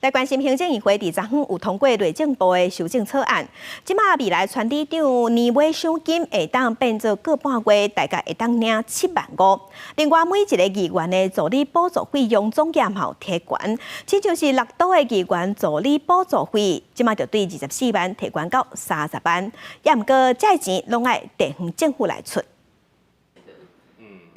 來關心行政院會佇昨昏有通過內政部的修正草案，這馬未來村里長年尾賞金會當變做個半月，大概會當領7萬5。另外，每一個議員的助理補助費用總額嘛有提懸，親像是六都的議員助理補助費，這馬就對24萬提懸到30萬，也毋過這錢攏愛地方政府來出。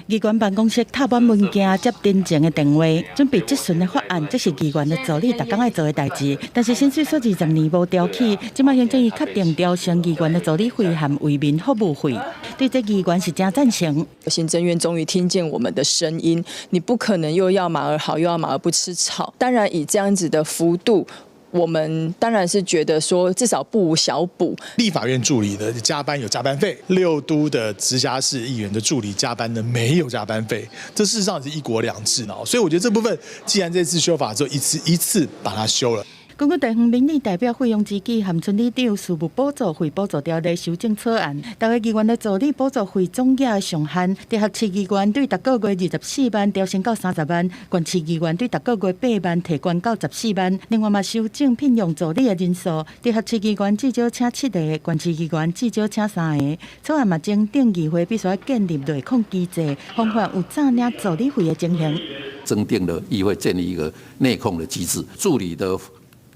議員辦公室貼滿文件，接陳情的電話，準備質詢的法案，這是議員的助理逐工愛做的代誌。但是薪水鎖20年無調起，這馬行政院確定調升議員的助理費和為民服務費，對這議員是真贊成。行政院終於聽見我們的聲音，你不可能又要馬兒好，又要馬兒不吃草。當然以這樣子的幅度，我們當然是覺得說至少不無小補。立法院助理的加班有加班費，六都的直轄市議員的助理加班呢沒有加班費，這事實上是一國兩制呢。所以我覺得這部分既然這次修法之後一次一次把它修了。根據地方民意代表費用資金和村里長事務補助費補助條例修正草案，逐个議員的助理補助費總額的上限，直轄市議員對逐個月24萬調升到30萬，縣市議員對逐個月8萬提懸到14萬。另外嘛，修正聘用助理的人數，直轄市議員至少請七個，縣市議員至少請三個。草案嘛，增訂議會必須建立內控機制，防範有詐領助理費的情形。增訂了議會建立一個內控的機制，助理的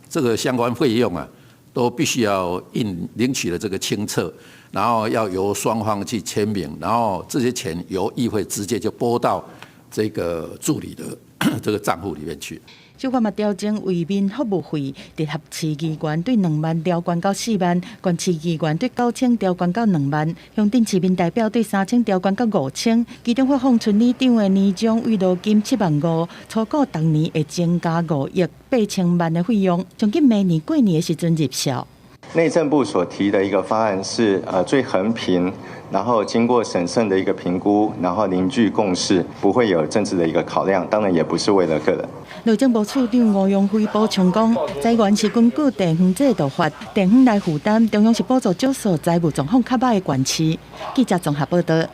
這個相關費用啊，都必須要印領取了這個清冊，然後要由雙方去簽名，然後這些錢由議會直接就撥到這個助理的這個賬戶裡面去。修法嘛調整為民服務費，直轄市議員對2萬調懸到4萬，縣市議員對9千調懸到2萬，鄉鎮市民代表對3千調懸到5千，其中發放村里長的年終慰勞金7萬5，初估逐年會增加5億8千萬的費用，上緊明年過年的時陣入數。內政部所提的一個方案是，最衡平，然後經過審慎的一個評估，然後凝聚共識，不會有政治的一個考量，當然也不是為了個人。內政部次長吳陽輝補充講，裁員是根據地方制度法，地方來負擔，中央是補助少數財務狀況較䆀的縣市。記者綜合報道。